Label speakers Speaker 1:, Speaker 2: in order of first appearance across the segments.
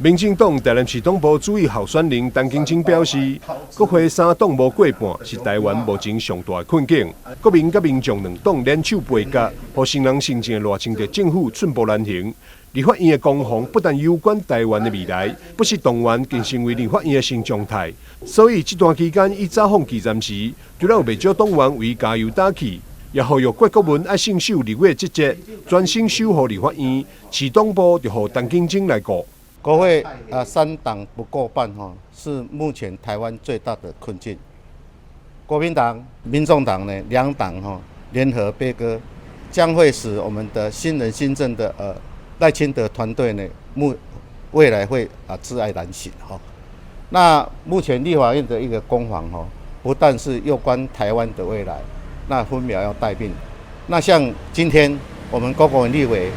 Speaker 1: 民進黨台南市黨部主委候選人陳景晶表示，國會三黨無過半是台灣目前上大的困境。國民佮民眾兩黨聯手杯葛，予新人新政的賴清德政府寸步難行。立法院的攻防不但攸關台灣的未來，不時動員更成為立法院的新常態。所以這段期間，伊走訪基層時，除了有袂少黨員為加油打氣，也呼籲郭國文愛信守立委職責，專心守護立法院，市黨部就予陳景晶來顧。
Speaker 2: 國會啊，三黨不過半哈，是目前台灣最大的困境。國民黨、民眾黨呢，兩黨哈聯合杯葛，將會使我們的新人新政的賴清德團隊呢，未來會啊窒礙難行哈。那目前立法院的一個攻防哈，不但是攸關台灣的未來，那分秒要待命。那像今天我們郭國文立委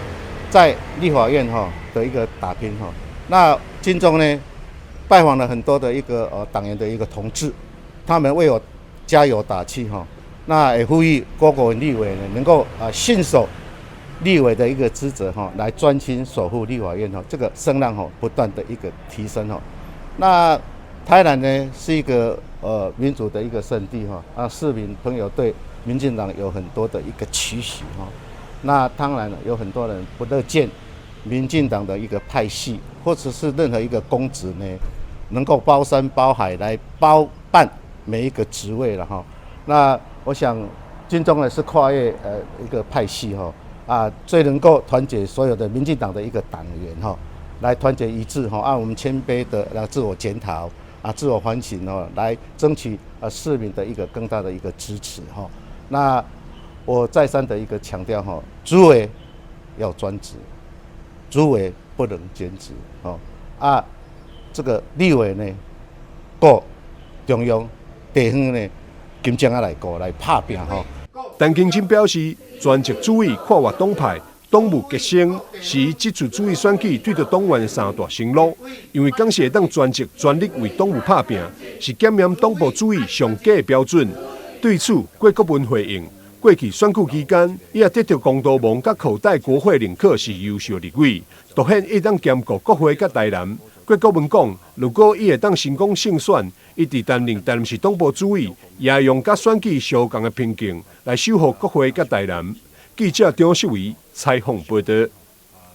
Speaker 2: 在立法院哈的一個打拼哈。那金鐘呢，拜訪了很多的一個黨員的一個同志，他們為我加油打氣哈。那也呼籲郭國文立委呢，能夠啊信守立委的一個職責哈，來專心守護立法院哈，這個聲浪哈不斷的一個提升哈。那台南呢是一個民主的一個聖地哈，啊市民朋友對民進黨有很多的一個期許哈。那當然有很多人不樂見民進黨的一個派系，或者是任何一個公職呢，能夠包山包海來包辦每一個職位了哈。那我想，金鐘呢是跨越一個派系哈，啊最能夠團結所有的民進黨的一個黨員哈，來團結一致哈，按我們謙卑的來自我檢討啊，自我反省哦，來爭取市民的一個更大的一個支持哈。那我再三的一個強調哈，主委要專職。主委不能兼職，哦啊，這個立委呢，顧中央、地方呢，金鐘仔來顧來拍拚吼。
Speaker 1: 陳景晶表示，專職主委跨越黨派、黨務革新，是伊這次主委選舉對著黨員的三大承諾。因為講是會當專職專力為黨務拍拚，是檢驗黨部主委上低的標準。對此，郭國文回應：過去選舉期間，伊也得著公道盟佮口袋國會認可是優秀立委，凸顯伊當兼顧國會佮台南。郭國文講，如果伊會當成功勝選，伊佇擔任台南市黨部主委，也用佮選舉相仝的拼勁來守護國會佮台南。記者張秀維採訪報導。